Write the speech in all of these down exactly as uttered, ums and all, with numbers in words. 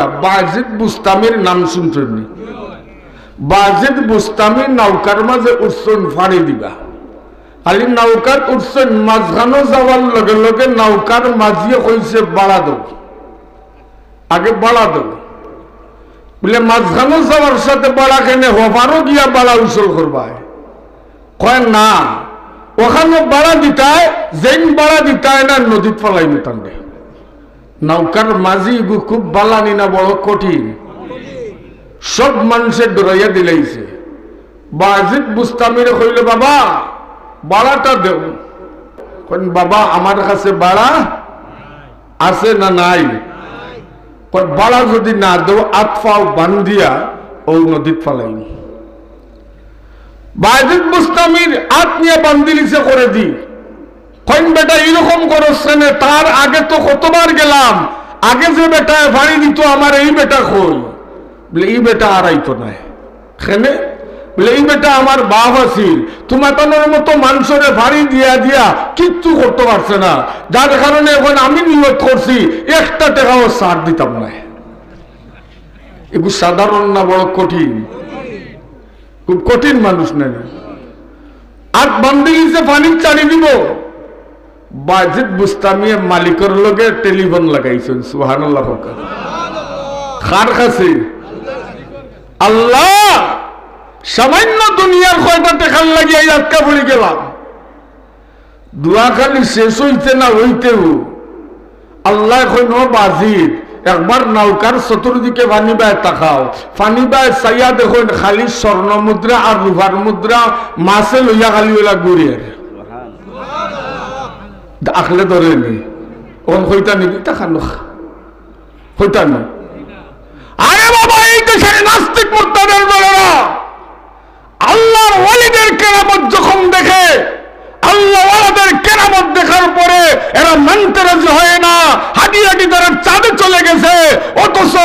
বাজিদ বুস্তামির নাম শুনছইন নি? বাজিদ বুস্তামি নৌকার মাঝে উঠছইন ফাড়ি দিবা। খালি নৌকাত উঠছইন, মাঝখানো যাওয়ার লগে লগে নৌকার মাঝিয়ে কইছে, "বাড়া দেও, আগে বাড়া দেও।" বলে, "মাঝখানো যাওয়ার সাথে বাড়া কেনে, হপারও গিয়া বাড়া উসুল করবায়।" কয়, "না, অখানো বাড়া দিতায়, যেইন বাড়া দিতায় না নদীত ফালাইমু তানরে।" নৌকার মাঝি ইগু খুব বালানি না বড় কঠিন। সব মানষে ডরাইয়া দিলাইছে। বাজিদ বুস্তামিরে কইল, "বাবা, বাড়াটা দেও।" কইন, "বাবা, আমার কাছে বাড়া আছে না নাই?" কয়, "বাড়া যদি না দেও, আত পাও বান্ধিয়া অউ নদীত ফালাইমু।" বাজিদ বুস্তামির আত নিয়া বান্ধিলিছে করেদি। কইন, "বেটা, ইরকম করস কেনে? তার আগে তো কতবার গেলাম, আগে যে বেটায় ফাড়ি দিত, আমার এই বেটা কই?" বলে, "ই বেটা আর আইতো নায়।" কেনে? বলে, "ই বেটা আমার বাপ আছিল, তুমাতানর মতো মানষরে ফাড়ি দিয়া দিয়া কিচ্ছু করতো পারছে না, যার কারণে এখন আমি নিয়ত করছি একটা টেকাও ছাড় দিতাম নায়।" এগু সাধারণ না বড় কঠিন? খুব কঠিন মানুষ নানি? আত বান্ধিলিছে, পানিত ছাড়ি দিব। বাজিদ বুস্তামিয়ে মালিকর লগে টেলিফোন লাগাইছইন। সুবহানাল্লাহ কউক্কা। কার কাছে? আল্লাহ। সামান্য দুনিয়ার কয়টা টেকার লাগি এই আটকা পড়ি গেলাম। দোয়া খালি শেষ অইতে না অইতেউ আল্লায় কইন, "ও বাজিদ, একবার নৌকার চতুর্দিকে পানি বায় তাকাও।" পানি বায় চাইয়া দেখইন, খালি স্বর্ণ মুদ্রা আর রূপার মুদ্রা মাছে লইয়া খালি অলা ঘুরের। আখলে ধরে নি। অখন কইতা নি, ইতা খানো খা-, কইতা নি। আরে বাবা, এই দেশের নাস্তিক মুর্তাদের দলেরা আল্লাহর ওলিদের কেরামত যখন দেখে, আল্লাহওয়ালাদের কেরামত দেখার পরে এরা মানতে রাজি হয় না। হাঁটি হাঁটি তারা চাঁদে চলে গেছে, অথচ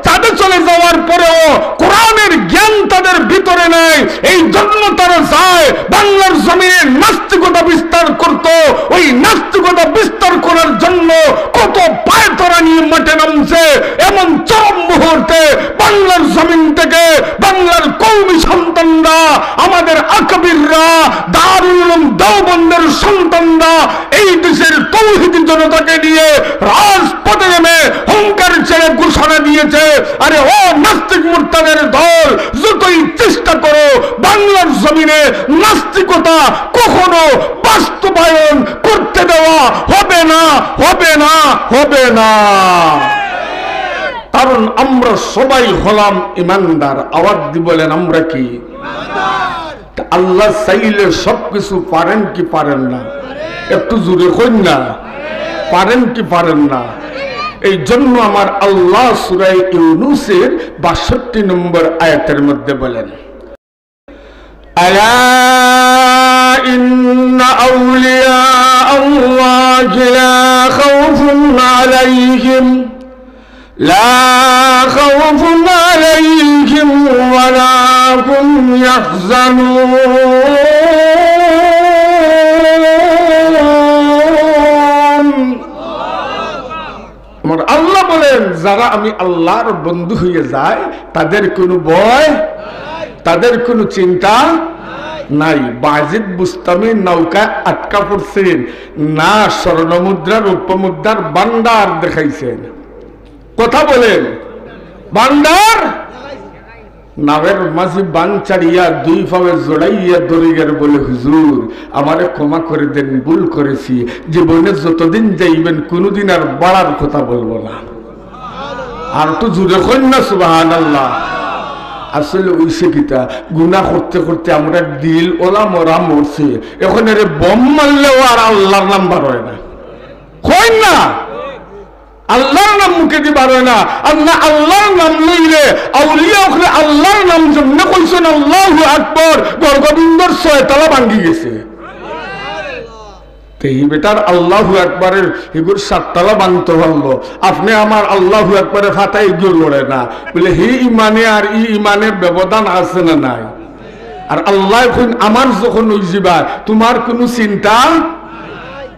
চাঁদে চলে যাওয়ার পরেও কোরআনের জ্ঞান তাদের ভিতরে নেই। এই জন্য তারা চায় বাংলার জমিনে নাস্তিকতা বিস্তার করত। ওই নাস্তিকতা বিস্তার করার জন্য কত পায়তারা নিয়ে মাঠে নামছে। এমন চরম মুহূর্তে বাংলার জমিন থেকে বাংলার কওমি সন্তানরা, আমাদের আকাবিররা, দারুল উলুম দেওবন্দের সন্তানরা এই দেশের তৌহিদি জনতাকে নিয়ে রাজপথে নেমে হুঙ্কার ছেড়ে ঘোষণা দিয়েছে, "আরে ও নাস্তিক মুর্তাদের দল, যতই চেষ্টা করো, বাংলার জমিনে নাস্তিকতা কখনো বাস্তবায়ন করতে দেওয়া হবে না, হবে না, হবে না।" কারণ আমরা সবাই হলাম ইমানদার। আওয়াজ দি বলেন, আমরা কি? তা আল্লাহ চাইলে সবকিছু পারেন কি পারেন না? একটু জোরে কইন না, পারেন কি পারেন না? এই জন্য আমার আল্লাহ সূরা ইউনুসের বাষট্টি নম্বর আয়াতের মধ্যে বলেন, ألا إن أولياء الله لا خوف عليهم، لا خوف عليهم ولا هم يحزنون। আমার আল্লাহ বলেন, যারা আমি আল্লাহর বন্ধু হয়ে যায়, তাদের কোনো ভয়, তাদের কোনো চিন্তা নাই। বাজিদ বুস্তামি নৌকায় আটকা পড়ছেন, না স্বর্ণমুদ্রা, রৌপ্য মুদ্রার ভান্ডার দেখাইছেন। কথা বলেন, ভান্ডার নাওর মাঝি বান ছাড়িয়া দুই পাওয়ে জড়াইয়া ধরিয়ার বলে, "হুজুর, আমারে ক্ষমা করে দেন, ভুল করেছি, জীবনে যতদিন যাইবেন কোনোদিন আর বাড়ার কথা বলবো না।" আর তো জোরে কইন না, সুবহানাল্লাহ। আসলে অইছে কিতা, গুনাহ করতে করতে আমরার দিল অলা মরা মরছে, এখন এরে বোম মারলেও আর আল্লাহর নাম বার অয় না। কইন না? আল্লাহর নাম মুখেদি বার অয় না। আর না আল্লাহর নাম লইলে, আউলিয়া অকলে আল্লাহর নাম যেমনে কইছইন, "আল্লাহু আকবার", গড়গোবিন্দর ছয় তালা ভাঙ্গি গেছে। তে ই বেটার আল্লাহু আকবারের হিগুর সাত তালা ভাঙতে পারলো, আপনে আমার আল্লাহু আকবারে ফাতাই গিয়ে লড়ে না। বলে, হি ইমানে আর ই ইমানে ব্যবধান আছে না নাই? আর আল্লায় কইন, "আমার যখন অইযিবা, তুমার কুনু চিন্তা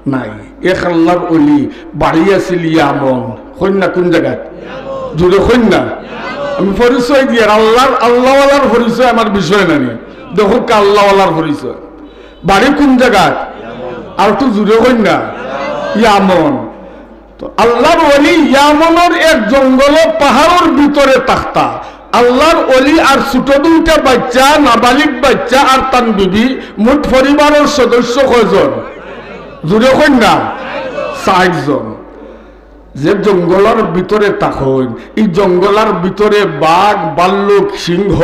নাই।" এক আল্লাহর অলি বাড়ি আছিল ইয়ামন। কইন না কুন জাগাত? জুরে কইন না। আমি পরিচয় দিয়ার, আল্লাহর, আল্লাহওয়ালার পরিচয় আমার বিষয় নানি। দেখউক্কা আল্লাহওয়ালার পরিচয়। বাড়ি কুন জাগাত? আর একটু জুরে কইন না। ইয়ামন। তো আল্লাহর ওলি ইয়ামনর এক জঙ্গলো পাহাড়র ভিতরে থাকতা। আল্লাহর ওলি আর ছোট দুইটা বাইচ্চা, নাবালিগ বাইচ্চা আর তান বিবি, মোট পরিবারর সদস্য কয়জন? জুরে কইন না। চাইরজন। যে জঙ্গলর ভিতরে থাকইন, ই জঙ্গলর ভিতরে বাঘ, ভাল্লুক, সিংহ,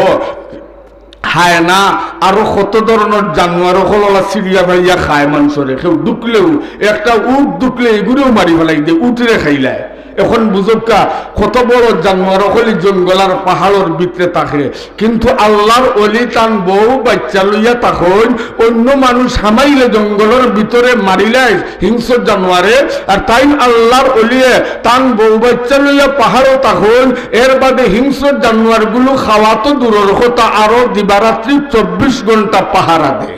হায়না, আরো কত ধরনর জানোয়ার অকল অলা ছিড়িয়া ফাড়িয়া খায় মানষরে। কেউ ঢুকলেউ, একটা উট ঢুকলে ইগুরেউ মারি ফালাই দে, উটরে খাইলায়। এখন বুঝউক্কা, কত বড় জানোয়ার অকল ই জঙ্গল আর পাহাড়র ভিতরে থাকে। কিন্তু আল্লাহর ওলি তান বউ বাইচ্চা লইয়া থাকইন, অইন্য মানুষ হামাইলে জঙ্গলর ভিতরে মারিলায় হিংস্র জানোয়ারে, আর তাইন আল্লাহর ওলিয়ে তান বউ বাইচ্চা লইয়া পাহাড়ো থাকইন, এর বাদে হিংস্র জানোয়ারগুলো খাওয়া তো দূরর কথা, আরো দিবারাত্রি চব্বিশ ঘন্টা পাহারা দে।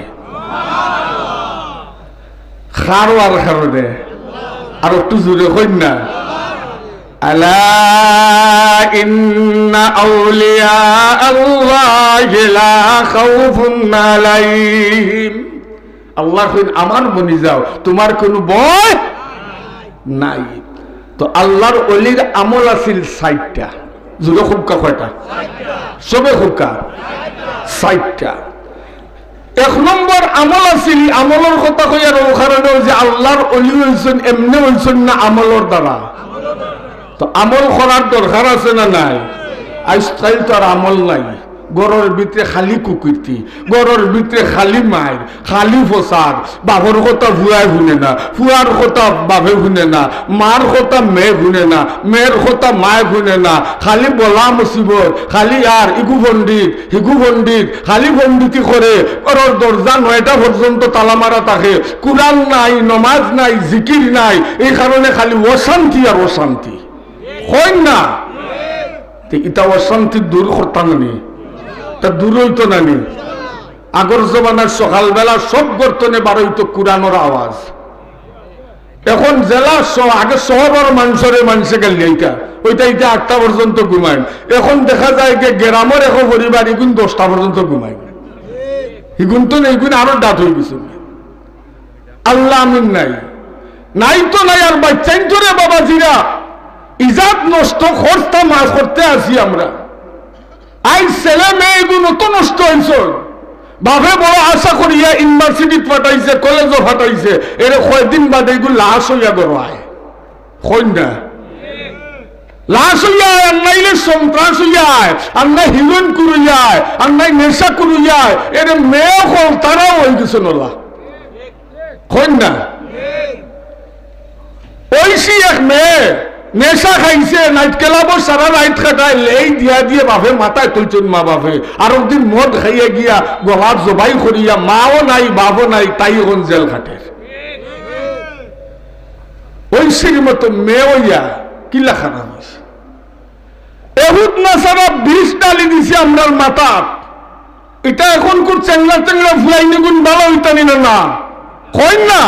খারো আর খারো দে। আর একটু জুরে কইন না। আলা ইন্না আউলিয়া আল্লাহি লা খাউফুন আলাইহিম। আল্লাহ কইন, আমার বনি যাও, তুমার কুনু ভয় নাই। তো আল্লাহর ওলির আমল আছিল চাইরটা। জুরে কউক্কা কয়টা? সবে কউক্কা। চাইরটা। এক নম্বর আমল আছিল, ই আমলর কথা কইয়ার অউ কারণে যে আল্লাহর ওলি অইছইন, এমনে অইছইন না, আমলর দ্বারা। তো আমল করার দরকার আছে না নাই? আইজকাইল তো আর আমল নাই, ঘরর ভিতরে খালি কুকীর্তি, ঘরর ভিতরে খালি মাইর, খালি ফসাদ। বাপর কথা ফুয়ায় হুনে না, ফুয়ার কথা বাপে হুনে না, মার কথা মেয়ে হুনে না, মেয়ের কথা মায় হুনে না, খালি বলা মুসিবত, খালি আর ইগু পণ্ডিত, হিগু পণ্ডিত, খালি পণ্ডিতি করে, ঘরর দরজা নয়টা পর্যন্ত তালা মারা থাকে, কুরআন নাই, নমাজ নাই, জিকির নাই, এই কারণে খালি অশান্তি আর অশান্তি। কইন না? তে ইতা অশান্তি দূর করতা নানি? তা দূর অইতো নানি? আগর জমানার সকালবেলা সব ঘর তনে বারইতো কুরআনর আওয়াজ। এখন যেলা স-, আগে শহরর মানষরে মানষে গাইল্লাইতা, অইতা অইতা আটটা পর্যন্ত ঘুমাইন। এখন দেখা যায় যে গেরামর একো পরিবার ইগুন দশটা পর্যন্ত ঘুমাইন। ইগুন তো নেই, ইগুন আরো ডাট অইগেছে। আল্লাহ আমিন নাই, নাই তো নাই। আর বাইচ্চাইন্তরে বাবাজিরা, ইজাত নষ্ট করতা মাছ করতে আছি আমরা। আইজ ছেলে মেয়ে ইগুন অত নষ্ট অইছইন, বাপে বড় আশা করিয়া ইউনিভার্সিটিত পাঠাইছে, কলেজো পাঠাইছে, এরে কয়দিন বাদে ইগু লাশ অইয়া ঘরো আয়। কইন না? লাশ অইয়া আয়, আর নাইলে সন্ত্রাস অইয়া আয়, আর নাই হিরোইন কুরুইয়া আয়, আর নাই নেশা কুরুইয়া আয়। এরে মেয়ে অকল তারাও অইগেছইন অলা। কইন না? অইছে এক মেয়ে, নেশা খাইছে, নাইট ক্লাবো সারা রাইত কাটায়, লেই দিয়া দিয়া বাপে মাথায় তুলছইন মা বাপে। আর একদিন মদ খাইয়া গিয়া গলাত জবাই করিয়া মাও নাই, বাপও নাই, তাই এখন জেল খাটের। অউ শ্রীমতো মেয়ে অইয়া কিলা খারাপ অইছে। এহুদ নাসারা বিষ ঢালি দিছে আমরার মাথাত। ইতা এখনকুর চেংলা চেংলা ফুয়াইন ইগুন ভালা অইতা নি না, না? কইন না?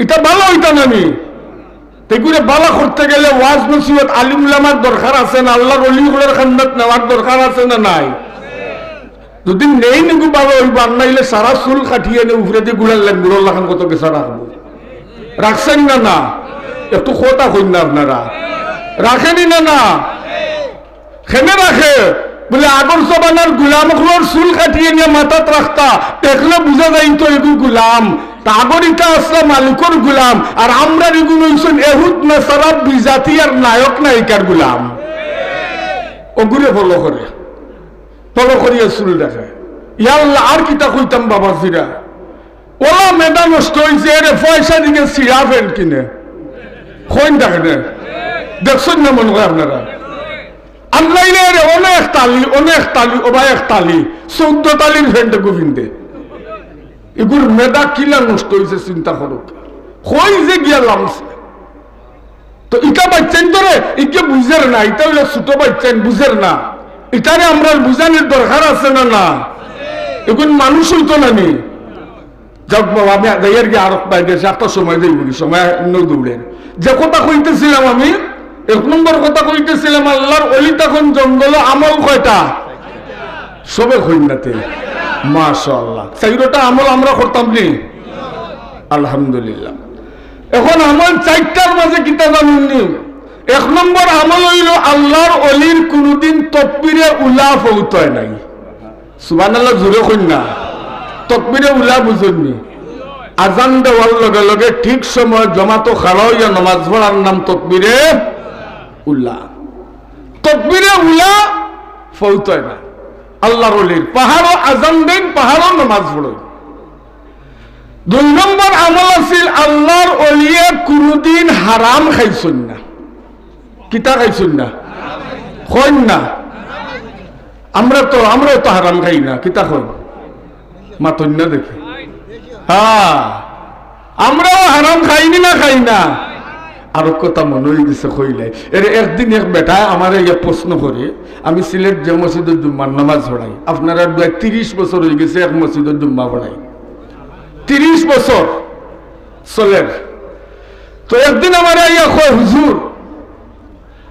ইতা ভালা অইতা না নি? তে ইগুরে ভালা করতে গেলে ওয়াজ নসিহত আলিম উলামার দরকার আছে না? আল্লাহর ওলি অকলর কান্দাত নেওয়ার দরকার আছে না নাই? যদি নেইন ইগু ভালা অইবো, আর নাইলে সারা চুল কাটিয়া নে উপরেদি গুড়ার লাইন গুড়ার লাখান কত গেছা রাখবো। রাখছইন না, না? একটু কথা কইন না আপনারা। রাখে নি না, না? কেনে রাখে? বুলে আগর জমানার গুলাম অকলর চুল কাটিয়া নিয়া মাথাত রাখতা, দেখলে বুঝা যাইতো ইগু গুলাম। তা আগর ইতা আছলা মালিকর গুলাম, আর আমরার ইগুন অইছইন এহুদ নাসারা বিজাতি আর নায়ক নায়িকার গুলাম। অগুরে ফলো করে, ফলো করিয়া চুল রাখে। ইয়াল্লা, আর কিতা কইতাম বাবাজিরা? অলা মেধা নষ্ট অইছে, এরে পয়সা দিকে ছিড়া প্যান্ট কিনে। কইন দেখে নে। দেখছইন না মনে অয় আপনারা? আর নাইলে এরে অনেক তালি, অনেক তালি, ও ভাই এক তালি, চৌদ্দ তালির প্যান্ট এগু পিন্দে। ইগুর মেধা কিলা নষ্ট অইছে চিন্তা করউক্কা। কই যে গিয়া লামছে। তো ইতা বাইচ্চাইন্তরে ইগে বুঝের না, ইতা অইলে ছোট বাইচ্চাইন বুঝের না। ইতারে আমরার বুঝানির দরকার আছে না, না? ইগুন মানুষ অইতো না নি? যাউক বাবা, আমি যাইয়ার গিয়া আরক বাইরে গেছে, একটা সময় যাইব কি, সময় অন্য দৌড়ের। যে কথা কইতেছিলাম আমি, এক নম্বর কথা কইতেছিলাম, আল্লাহর অলি তখন জঙ্গলো আমল কয়টা? সবে কইন না তে। মাশাআল্লাহ। চাইরোটা আমল আমরা করতাম নি? আলহামদুলিল্লাহ। এখন আমল চাইরটার মাঝে কিতা জানইন নি? এক নম্বর আমল অইলো আল্লাহর অলির কুনুদিন তকবিরে উলা ফৌত অয় নাই। সুবহানাল্লাহ জোরে কইন না। তকবিরে উলা বুঝইন নি? আজান দেওয়ার লগে লগে ঠিক সময় জমাতো খাড়া অইয়া নমাজ পড়ার নাম তকবিরে উলা। তকবিরে উলা ফৌত অয় না। আল্লাহর অলির পাহাড়ো আজান দেইন, পাহাড়ো নমাজ পড়ইন। দুই নম্বর আমল আছিল আল্লাহর অলিয়ে কুনুদিন হারাম খাইছইন না। কিতা খাইছইন না? কইন না। আমরা তো, আমরাও তো হারাম খাই না, কিতা কইন? মাতইন না দেখি। হ্যাঁ, আমরাও হারাম খাইনি না খাই না? আরো কথা মনো অইগেছে কইলাই। এরে একদিন এক বেটায় আমারে ইয়া প্রশ্ন করে, আমি সিলেট যে মসজিদো জুম্মার নামাজ পড়াই, আপনারা দুয়ায় তিরিশ বছর অইগেছে এক মসজিদো জুম্মা পড়াই, তিরিশ বছর চলের। তো একদিন আমারে আইয়া কয়, "হুজুর,"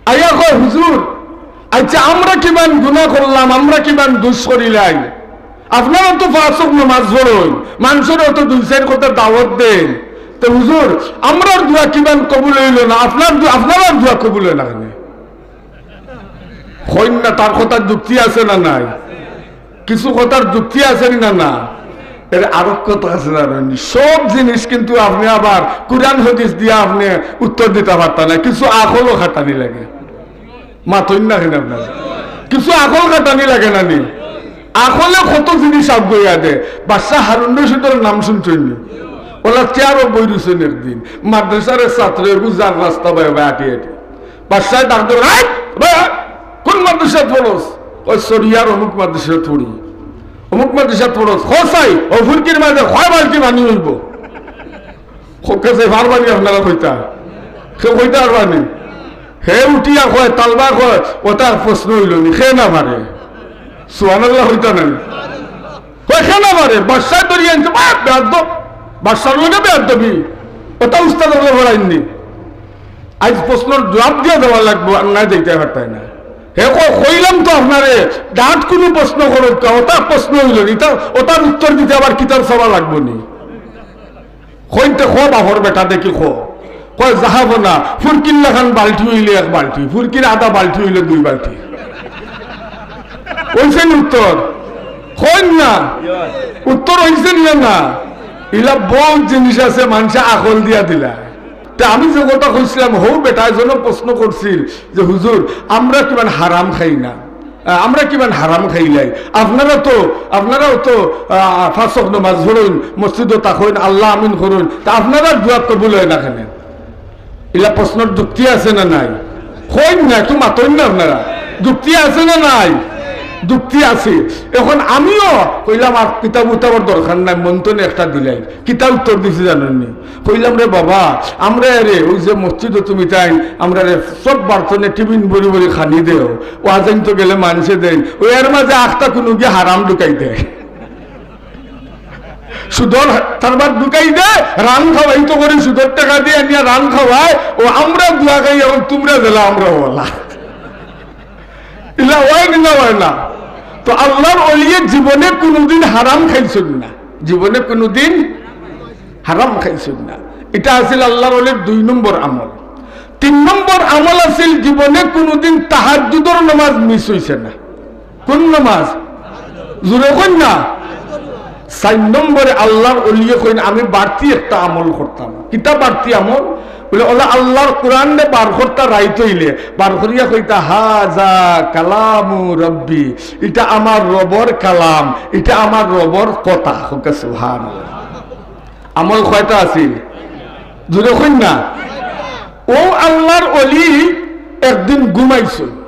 আইয়া কয়, "হুজুর, আচ্ছা আমরা কিমান গুনা করলাম, আমরা কিমান দুষ করিলাই, আপনারা তো পাঁচ ওয়াক্ত নামাজ পড়ইন, মানষরে তো দুই চাইর কথা দাওয়াত দেইন, তো হুজুর আমরার দোয়া কিমান কবুল অইলো না, আপনার দোয়া, আপনারার দোয়া কবুল অয় না কেনে?" কইন না, তার কথার যুক্তি আছে না নাই? কিছু কথার যুক্তি আছে নি না? না, এর আরো কথা আছে জানইন নি? সব জিনিস কিন্তু আপনে আবার কুরআন হাদিস দিয়া আপনে উত্তর দিতা পারতা না, কিছু আকলও খাটানি লাগে। মাতইন না কেনে আপনারা? কিছু আকল খাটানি লাগে না নি? আকলে কত জিনিস আগুয়াইয়া দে। বাদশা হারুন রশিদর নাম শুনছইন নি? অলা চেয়ারো বই রইছইন একদিন, মাদ্রাসার এক ছাত্র এগু যার রাস্তা বায় বায় আটি আটি। বাদশায় ডাক দেন, "এই, বে, কোন মাদ্রাসাত পড়স?" কয়, "সরিয়ার অমুক মাদ্রাসাত পড়ি।" "অমুক মাদ্রাসাত পড়স?" "হ চাই, অউ ফুরকির মাঝে কয় বালতি পানি অইবো?" কউক্কা চাই, পারবা নি আপনারা কইতা? কেউ কইতা পারবা নি? হে উঠিয়া কয়, তালবা কয়, "অটা প্রশ্ন অইলো নি, কে না পারে?" সুবহানাল্লাহ কইতা নায়? কয়, "কে না পারে?" বাদশায় ধরিয়া আনছে, "বা, বেয়াদব, বাদশার লগে বেয়াদবি, অটা উস্তাদর লগে পড়াইন নি।" আইজ প্রশ্নর জুয়াব দিয়া দেওয়া লাগবো, আর না দিতা পারতায় না। হে কয়, "কইলাম তো আপনারে, ডাট কুনু প্রশ্ন করউক্কা, অটা প্রশ্ন অইলো নি, ইটা, অটার উত্তর দিতে আবার কিতাব চাওয়া লাগবো নি?" কইন তে, "ক বাপর বেটা দেখি ক।" কয়, "যাহাব না, ফুরকির লাখান বালতি অইলে এক বালতি, ফুরকির আধা বালতি অইলে দুই বালতি।" অইছে নি উত্তর? কইন না, উত্তর অইছে নি না? ইলা বউত জিনিস আছে মানষে আকল দিয়া দিলা। তে আমি যে কথা কইছিলাম, হউ বেটায় যেন প্রশ্ন করছিল যে, "হুজুর, আমরা কিমান হারাম খাই না, আহ, আমরা কিমান হারাম খাইলাই? আপনারা তো, আপনারাও তো, আহ, পাঁচ ওয়াক্ত নামাজ পড়ইন, মসজিদো থাকইন, আল্লাহ আমিন করইন, তা আপনারার দোয়া কবুল অয় না কেনে?" ইলা প্রশ্নর যুক্তি আছে না নাই? কইন না, একটু মাতইন না আপনারা। যুক্তি আছে না নাই? যুক্তি আছে। এখন আমিও কইলাম, "আর কিতাব উতাবর দরকার নাই, মন তনে একটা দিলাই।" কিতা উত্তর দিছি জানইন নি? কইলাম, "রে বাবা, আমরা রে, অউ যে মসজিদো তুমি তাইন, আমরা রে সব বার্তনে টিফিন ভরি ভরি খানি দেও, অউ আজাইন তো গেলে মানষে দেইন, অউ এর মাঝে আখতা কুনু গিয়া হারাম ঢুকাই দেয়।" সুদর তার বাদ ঢুকাই দেয়, রান খাওয়াই তো করি সুদর টেকা দিয়া আনিয়া রান খাওয়ায়, অউ আমরা দোয়া খাই, এখন তুমরা জেলা আমরা অলা। ইলা অয় নি না অয় না? তো আল্লাহর অলিয়ে জীবনে কুনুদিন হারাম খাইছইন না, জীবনে কুনুদিন হারাম খাইছইন না। ইটা আছিল আল্লাহর অলির দুই নম্বর আমল। তিন নম্বর আমল আছিল জীবনে কুনুদিন তাহাজ্জুদর নামাজ মিস অইছে না। কোন নামাজ? জোরে কইন না। চাইর নম্বরে আল্লাহর অলিয়ে কইন, "আমি বাড়তি একটা আমল করতাম।" কিতা বাড়তি আমল? বলে, "অলা আল্লাহর কোরআনরে বার করতা রাইত অইলে, বার করিয়া কইতা, 'হাজা কালামু রব্বি, ইটা আমার রবর কালাম, ইটা আমার রবর কথা।'" কউক্কা সুবহানাল্লাহ। আমল কয়টা আছিল? জোরে কইন না। অউ আল্লাহর অলি একদিন ঘুমাইছইন,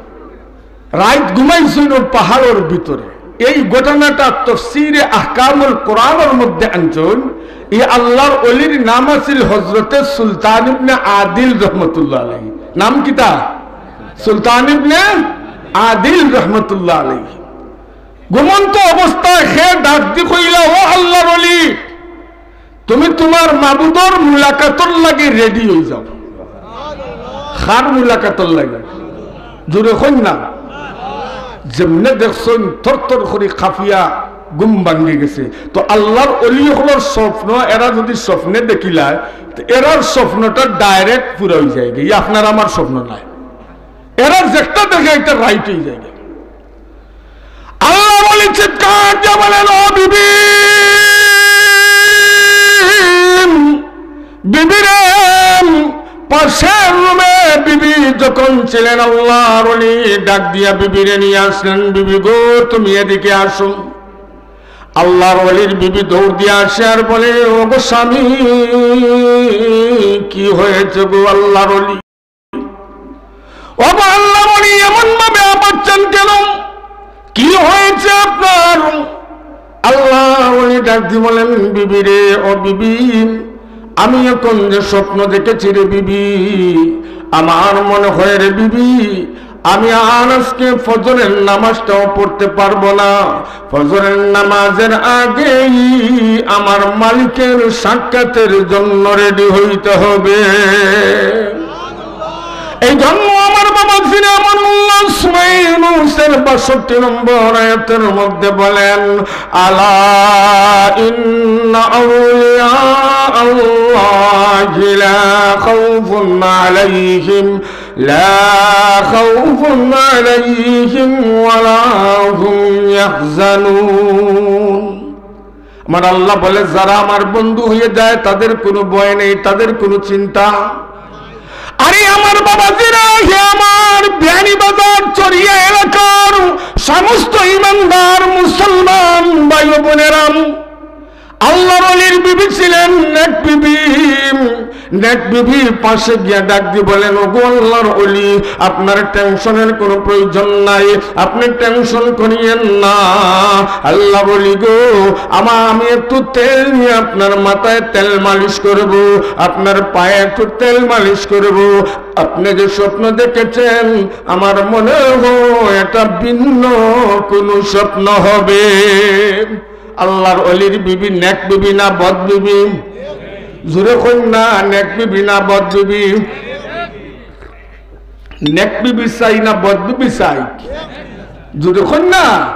রাইত ঘুমাইছইন অউ পাহাড়র ভিতরে। এই ঘটনাটা তফসিরে আহকামুল কোরআনর মধ্যে আনছইন। ই আল্লাহর অলির নাম আছিল হযরতে সুলতান ইবনে আদিল রহমতুল্লাহ আলাইহি। নাম কিতা? সুলতান ইবনে আদিল রহমতুল্লাহ আলাইহি। ঘুমন্ত অবস্থায় হে ডাক দি কইলা, "ও আল্লাহর অলি, তুমি তুমার মাবুদর মুলাকাতর লাগি রেডি অই যাও।" কার মুলাকাতর লাগি? জোরে কইন না। যেমনে দেখছইন, থরথর করি কাঁপিয়া ঘুম ভাঙ্গি গেছে। তো আল্লাহর অলি অকলর স্বপ্ন, এরা যদি স্বপ্নে দেখিলায়, তো এরার স্বপ্নটা direct পুরা অইযায়গি। ই আপনার আমার স্বপ্ন নায়। এরা যেটা দেখে, ইটা right অইযায়গি। আল্লাহর অলি চিৎকার দিয়া বলেন, "ও বিবি, বিবি রে।" পাশের রুমে বিবি যখন ছিলেন, আল্লাহর অলি ডাক দিয়া বিবিরে নিয়া আসলেন, "বিবি গো, তুমি এদিকে আসো।" আল্লাহর অলির বিবি দৌড় দিয়া আসে আর বলে, "ও গো স্বামী, কি হয়েছে গো আল্লাহর অলি?" "ও গো আল্লাহর অলি, এমন ভাবে হাঁপাচ্ছেন কেন? কি হয়েছে আপনার?" আল্লাহর অলি ডাক দি বলেন, "বিবি রে, ও বিবি, আমি এখন যে স্বপ্ন দেখেছি রে বিবি, আমার মনে হয় রে বিবি, আমি আর আজকে ফজরের নামাজটাও পড়তে পারবো না। ফজরের নামাজের আগেই আমার মালিকের সাক্ষাতের জন্য রেডি হইতে হবে।" এই জন্য আমার বাবা জিনে আমার মোল্লা সুমাই ইউনুসের বাষট্টি নম্বর আয়াতের মধ্যে বলেন, "আলা ইন্না আউলিয়া আল্লাহি লা খাউফুন আলাইহিম, লা খাউফুন আলাইহিম ওয়া লা হুম ইয়াহজানুন।" আমার আল্লাহ বলে, "যারা আমার বন্ধু হয়ে যায়, তাদের কোনো ভয় নেই, তাদের কোনো চিন্তা।" আরে আমার বাবা জিরা, হে আমার বিয়ানীবাজার চরিয়া এলাকার সমস্ত ইমানদার মুসলমান ভাই ও বোনেরা, আল্লাহর অলির বিবি ছিলেন নেক বিবি। নেক বিবি পাশে গিয়া ডাক দি বলেন, "ওগো আল্লাহর অলি, আপনার টেনশনের কোনো প্রয়োজন নাই, আপনি টেনশন করিয়েন না। আল্লাহর অলি গো, আমা-, আমি একটু তেল নিয়ে আপনার মাথায় তেল মালিশ করব, আপনার পায়ে একটু তেল মালিশ করব। আপনি যে স্বপ্ন দেখেছেন, আমার মনে হয় এটা ভিন্ন কোনো স্বপ্ন হবে।" আল্লাহর অলির বিবি নেক বিবি না বদ বিবি? জোরে কইন না, নেক বিবি না বদ বিবি? নেক বিবি চাই না বদ বিবি চাই? জোরে কইন না।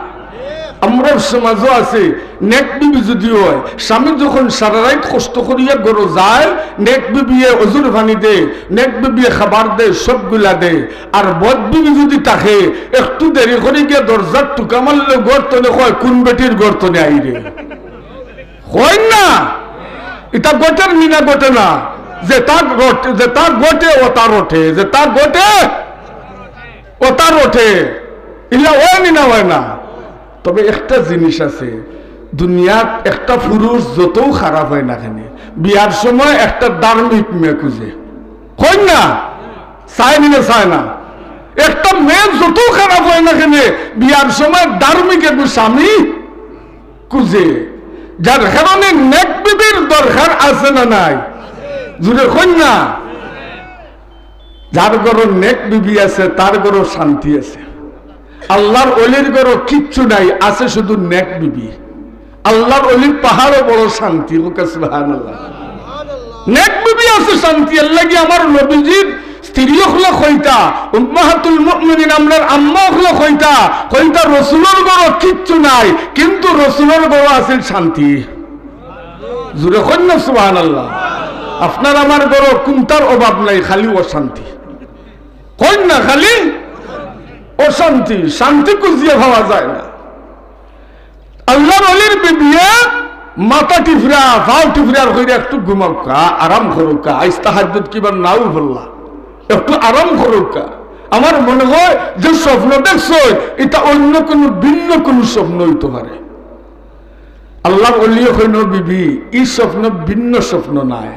আমরার সমাজও আছে, নেক বিবি যদি হয়, স্বামী যখন সারা রাইত কষ্ট করিয়া ঘরো যায়, নেক বিবিয়ে অজুর পানি দে, নেক বিবিয়ে খাবার দে, সবগুলা দে। আর বদ বিবি যদি থাকে, একটু দেরি করি গিয়া দরজার টুকা মারলে ঘর তনে কয়, "কোন বেটির ঘর তনে আইরে?" কইন না? ইটা ঘটের নি না ঘটে না? যেটা ঘট-, যেটা ঘটে ওটা রটে, যেটা ঘটে ওটা রটে। ইলা অয় নি না অয় না? তবে একটা জিনিস আছে, দুনিয়াত একটা পুরুষ যতও খারাপ হয় না কেনে, বিয়ার সময় একটা ধার্মিক মেয়ে খুঁজে। কইন না? চায় নি না চায় না? একটা মেয়ে যতও খারাপ হয় না কেনে, বিয়ার সময় ধার্মিক একটু স্বামী খুঁজে, যার কারণে নেক বিবির দরকার আছে না নাই? জোরে কইন না। যার ঘরো নেক বিবি আছে, তার ঘরো শান্তি আছে। আল্লাহর অলির ঘরো কিচ্ছু নাই, আছে শুধু নেক বিবি। আল্লাহর অলির পাহাড়ও বড় শান্তি, হোক সুবহানাল্লাহ। নেক বিবি আছে শান্তি, এর লাগি আমার নবীজির স্ত্রী অকলে কইতা, উম্মাহাতুল মুমিনিন, আমরার আম্মা অকলে কইতা, কইতা, "রসুলর ঘরো কিচ্ছু নাই, কিন্তু রসুলর ঘরো আছিল শান্তি।" জোরে কইন না সুবহানাল্লাহ। আপনার আমার ঘরো কুনটার অভাব নাই, খালি অশান্তি। কইন না, খালি অশান্তি, শান্তি খুঁজিয়া পাওয়া যায় না। আল্লাহর অলির বিবিয়ে মাথা টিফরা, পাও টিফরা আর কইরা, "একটু ঘুমাউক্কা, আরাম করউক্কা, আইজ তাহাজ্জুদ কিবার নাও পড়লা, একটু আরাম করউক্কা।" আমার মনে হয় যে স্বপ্ন দেখছো, ইটা অন্য কোনো ভিন্ন কোনো স্বপ্ন হইতে পারে। আল্লাহর অলিয়ে কইন, "বিবি, ই স্বপ্ন ভিন্ন স্বপ্ন নায়,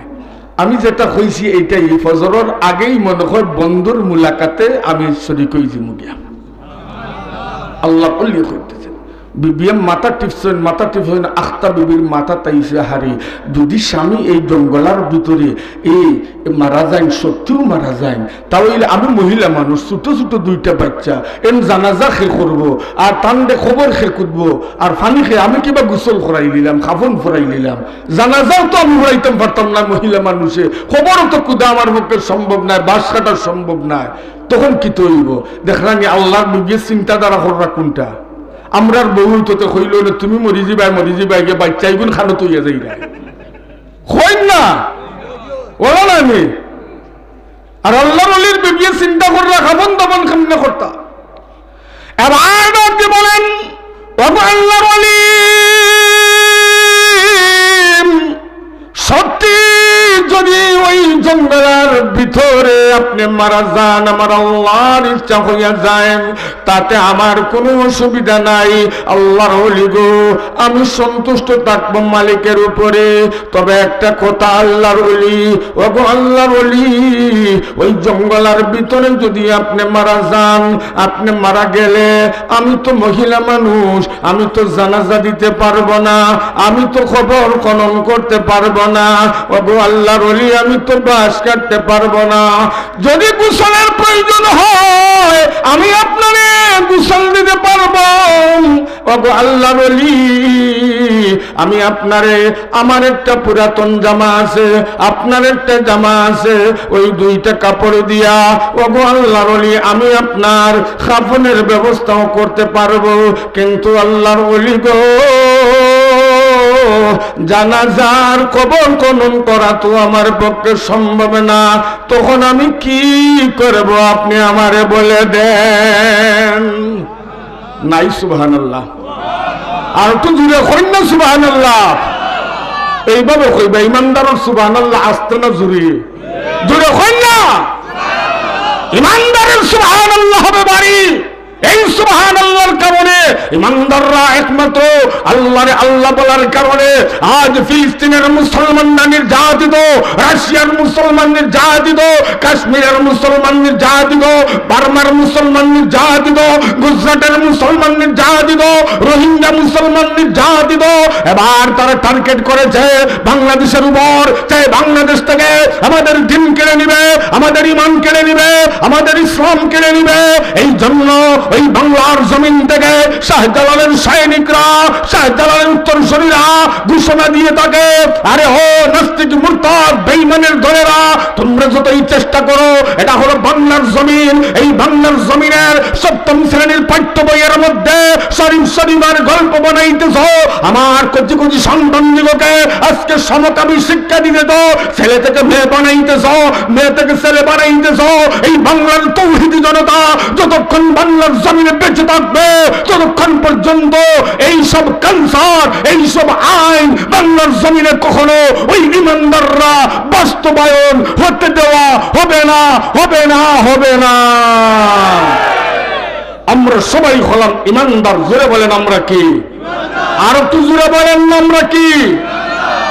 আমি যেটা কইছি এইটাই, ফজরর আগেই মনে হয় বন্ধুর মুলাকাতে আমি শরিক অই যিমু গিয়া।" আল্লাহর অলিয়ে কইতেছেন, বিবিয়ে মাথা টিপছইন, মাথা টিপছইন, আখতা বিবির মাথাত আইছে হারি। যদি স্বামী এই জঙ্গলার ভিতরে এই মারা যাইন, সত্যিউ মারা যাইন, তাহলে আমি মহিলা মানুষ, ছোট ছোট দুইটা বাচ্চা, এন জানাজা খে করবো, আর তানরে খবর খে কুদবো, আর ফানি খে আমি কিবা গোসল করাই নিলাম, খাফন ফরাই নিলাম, জানাজাও তো আমি ফরাইতাম পারতাম না মহিলা মানুষে, খবরও তো কুদা আমার পক্ষে সম্ভব নায়, বাঁশ কাটা সম্ভব নায়। তখন কিতা অইবো? দেখরা নি আল্লার বিবিয়ে চিন্তাধারা কররা কুনটা? আমরার বউ তো তে কইলো না, "তুমি মরি যিবায়, মরি যিবায়, গিয়া বাচ্চা ইগুন খানো তইয়া যাইরায়।" কইন না? ওলা না নি? আর আল্লার অলির বিবিয়ে চিন্তা কররা, খাফন দাফন কেমনে করতা? এবার ডাক দিয়া বলেন, "ওগো আল্লার অলি, সত্যি যদি ওই জঙ্গলের ভিতরে আপনি মারা যান, আমার আল্লার ইচ্ছা হইয়া যায়, তাতে আমার কোনো অসুবিধা নাই। আল্লার অলি গো, আমি সন্তুষ্ট থাকবো মালিকের উপরে। তবে একটা কথা আল্লার অলি, ওগো আল্লার অলি, ওই জঙ্গলের ভিতরে যদি আপনি মারা যান, আপনি মারা গেলে আমি তো মহিলা মানুষ, আমি তো জানাজা দিতে পারবো না, আমি তো কবর খনন করতে পারবো না, ওগো আল্লার অলি, আমি তো বাঁশ কাটতে পারবো না। যদি গোসলের প্রয়োজন হয়, আমি আপনারে গোসল দিতে পারবো, ওগো আল্লার অলি, আমি আপনারে, আমার একটা পুরাতন জামা আছে, আপনার একটা জামা আছে, ওই দুইটা কাপড় দিয়া, ওগো আল্লার অলি, আমি আপনার খাফনের ব্যবস্থাও করতে পারবো।" কিন্তু আল্লার অলি গো, জানাজার কবর খনন করা তো আমার পক্ষে সম্ভব না, তখন আমি কি করব, আপনি আমারে বলে দেন। নাই সুবহানাল্লাহ। আর একটু জোরে কইন না সুবহানাল্লাহ। এইভাবে কইবা, ইমানদারর সুবহানাল্লাহ আস্তে না জোরে? জোরে কইন না। ইমানদারের সুবহানাল্লাহ হবে ভারী। এই সুবহানাল্লাহর কারণে ইমানদাররা একমাত্র আল্লাহরে আল্লাহ বলার কারণে আজ ফিলিস্তিনের মুসলমানরা নির্যাতিত, রাশিয়ার মুসলমান নির্যাতিত, কাশ্মীরের মুসলমান নির্যাতিত, বার্মার মুসলমান নির্যাতিত, গুজরাটের মুসলমান নির্যাতিত, রোহিঙ্গা মুসলমান নির্যাতিত। এবার তারা টার্গেট করেছে বাংলাদেশের উপর, যে বাংলাদেশ থেকে আমাদের দিন কেড়ে নিবে, আমাদের ইমান কেড়ে নিবে, আমাদের ইসলাম কেড়ে নিবে। এই জন্য ওই বাংলার জমিন থেকে শাহজালালের সৈনিকরা, শাহজালালের উত্তরসূরিরা ঘোষণা দিয়ে থাকে, "আরে ও নাস্তিক, মুরতাদ, বেঈমানের দলেরা, তোমরা যতই চেষ্টা করো, এটা হলো বাংলার জমিন, এই বাংলার জমিনের সপ্তম শ্রেণীর পাঠ্য বইয়ের মধ্যে শরীফ শরীফের গল্প বানাইতেছ, আমার কচি কচি সন্তানগুলোকে আজকে সমকামী শিক্ষা দিতেছ, ছেলে থেকে মেয়ে বানাইতেছ, মেয়ে থেকে ছেলে বানাইতেছ, এই বাংলার তৌহিদি জনতা যতক্ষণ বাংলার জমিনে বেঁচে থাকবে, ততক্ষণ পর্যন্ত এই সব ক্যান্সার, এই সব আইন বাংলার জমিনে কখনো ওই ইমানদাররা বাস্তবায়ন হতে দেওয়া হবে না, হবে না, হবে না।" আমরা সবাই হলাম ইমানদার, জোরে বলেন আমরা কি? আর একটু জোরে বলেন না আমরা কি?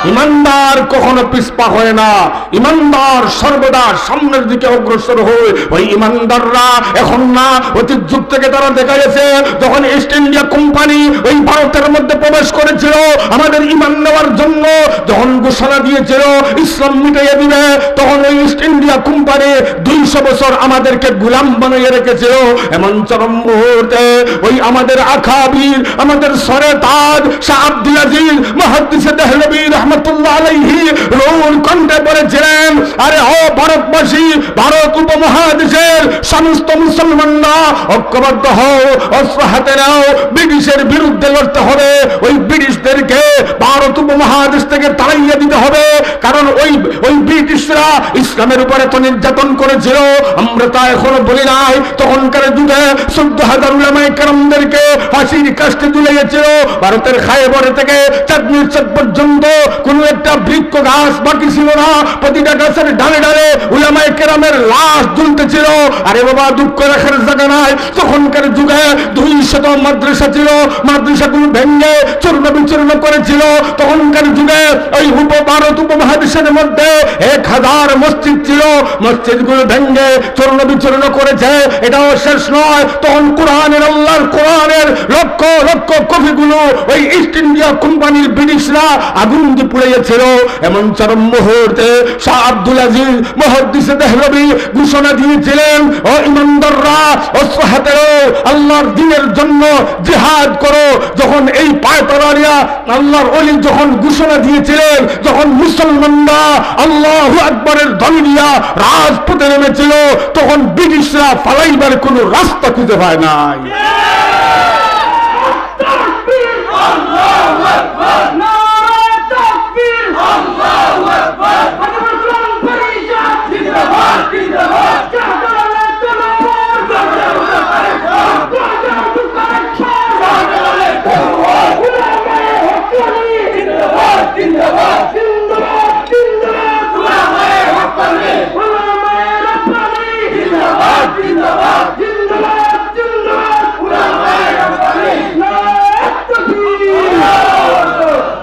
ইমানদার কখনো পিছপা হয় না, ইমানদার সর্বদা সামনের দিকে অগ্রসর হয়। ওই ইমানদাররা এখন না, অতীত যুগ থেকে তারা দেখা গেছে, যখন ইস্ট ইন্ডিয়া কোম্পানি ওই ভারতের মধ্যে প্রবেশ করেছিল আমাদের ইমান নেওয়ার জন্য, যখন ঘোষণা দিয়েছিল ইসলাম মিটাইয়া দিবে, তখন ওই ইস্ট ইন্ডিয়া কোম্পানি দুইশো বছর আমাদেরকে গোলাম বানিয়ে রেখেছিল। এমন চরম মুহূর্তে ওই আমাদের আকাবির, আমাদের সরে তাজ শাহ আব্দুল আজিজ মুহাদ্দিসে দেহলভী রহমতুল্লাহ আলাইহি রুহুল কণ্ঠে বলেছিলেন, "আরে ও ভারতবাসী, ভারত উপমহাদেশের সমস্ত মুসলমানরা ঐক্যবদ্ধ হও, অস্ত্র হাতে নাও, ব্রিটিশের বিরুদ্ধে লড়তে হবে, ওই ব্রিটিশদেরকে ভারত উপমহাদেশ থেকে তাড়াইয়া দিতে হবে, কারণ ওই, ওই ব্রিটিশরা ইসলামের উপরে তো নির্যাতন করেছিল, আমরা তা এখনো বলি নাই।" তখনকার যুগে চোদ্দ হাজার উলামায়ে কেরামদেরকে ফাঁসির কাষ্ঠে ঝুলাইয়াছিল, ভারতের খায়বর থেকে চাঁদনির চক পর্যন্ত কোনো একটা বৃক্ষ গাছ বাকি ছিল না, প্রতিটা গাছের ডালে ডালে উলামায়ে কেরামের লাশ ঝুলতেছিল। আরে বাবা, দুঃখ রাখার জায়গা নাই। তখনকার যুগে দুইশত মাদ্রাসা ছিল, মাদ্রাসাগুলো ভেঙে চূর্ণ বিচূর্ণ করেছিল। তখনকার যুগে ওই উপ-, ভারত উপমহাদেশের মধ্যে এক হাজার মসজিদ ছিল, মসজিদগুলো ভেঙে চূর্ণ বিচূর্ণ করেছে। এটাও শেষ নয়, তখন কোরআনের, আল্লাহর কোরআনের লক্ষ লক্ষ কপিগুলো ওই ইস্ট ইন্ডিয়া কোম্পানির ব্রিটিশরা আগুন দিয়ে পুড়িয়েছিল। এমন চরম মুহূর্তে শাহ আব্দুল আজিজ মুহাদ্দিসে দেহলভী ঘোষণা দিয়েছিলেন, "ও ইমানদাররা, অস্ত্র হাতে নাও, আল্লাহর দ্বীনের জন্য জিহাদ করো।" যখন এই পায়তারা নিয়া আল্লাহর ওলি যখন ঘোষণা দিয়েছিলেন, যখন মুসলমানরা আল্লাহু আকবরের ধ্বনি দিয়া রাজপথে নেমেছিল, তখন ব্রিটিশরা পালাইবার কোনো রাস্তা খুঁজে পায় নাই।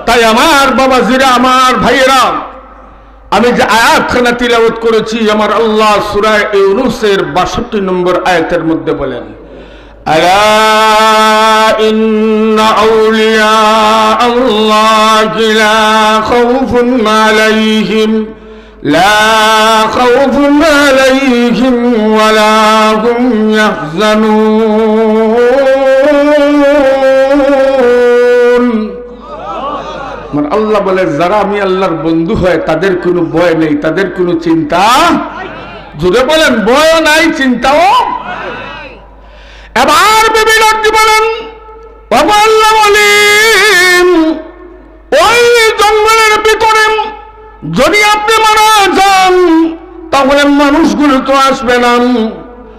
তাই আমার বাবাজিরা, আমার ভাইয়েরা, আমি যে আয়াতখানা তিলাওয়াত করেছি, আমার আল্লাহ সূরা ইউনুসের বাষট্টি নম্বর আয়াতের মধ্যে বলেন, "ألا إن أولياء الله لا خوف عليهم، لا خوف عليهم ولا هم يحزنون।" আমার আল্লাহ বলে, যারা আমি আল্লাহর বন্ধু হয়, তাদের কোনো ভয় নেই, তাদের কোনো চিন্তা, জোরে বলেন, ভয়ও নাই, চিন্তাও। এবার বিবি ডাক দিয়ে বলেন, "ওগো আল্লাহর ওলি, ওই জঙ্গলের ভিতরে যদি আপনি মারা যান, তাহলে মানুষগুলো তো আসবে না,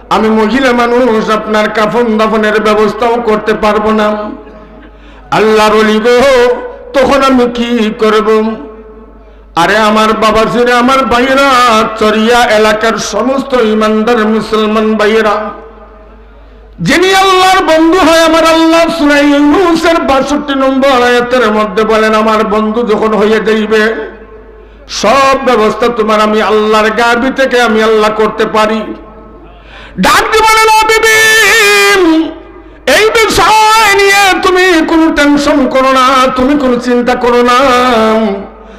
আমি মহিলা মানুষ, আপনার কাফন দাফনের ব্যবস্থাও করতে পারবো না।" আল্লাহর ওলি গো, তখন আমি কি করব? আরে আমার বাবাজিরা, আমার ভাইরা, চরিয়া এলাকার সমস্ত ইমানদার মুসলমান ভাইরা, যিনি আল্লাহর বন্ধু হয়, আমার আল্লাহ সূরা ইউনুসের বাষট্টি নম্বর আয়াতের মধ্যে বলেন, আমার বন্ধু যখন হয়ে যাইবে, সব ব্যবস্থা তোমার আমি আল্লাহর গাবি থেকে আমি আল্লাহ করতে পারি। ডাক দিয়ে বলেন, "ও বিবি, এই বিষয় নিয়ে তুমি কোনো টেনশন করো না, তুমি কোনো চিন্তা করো না।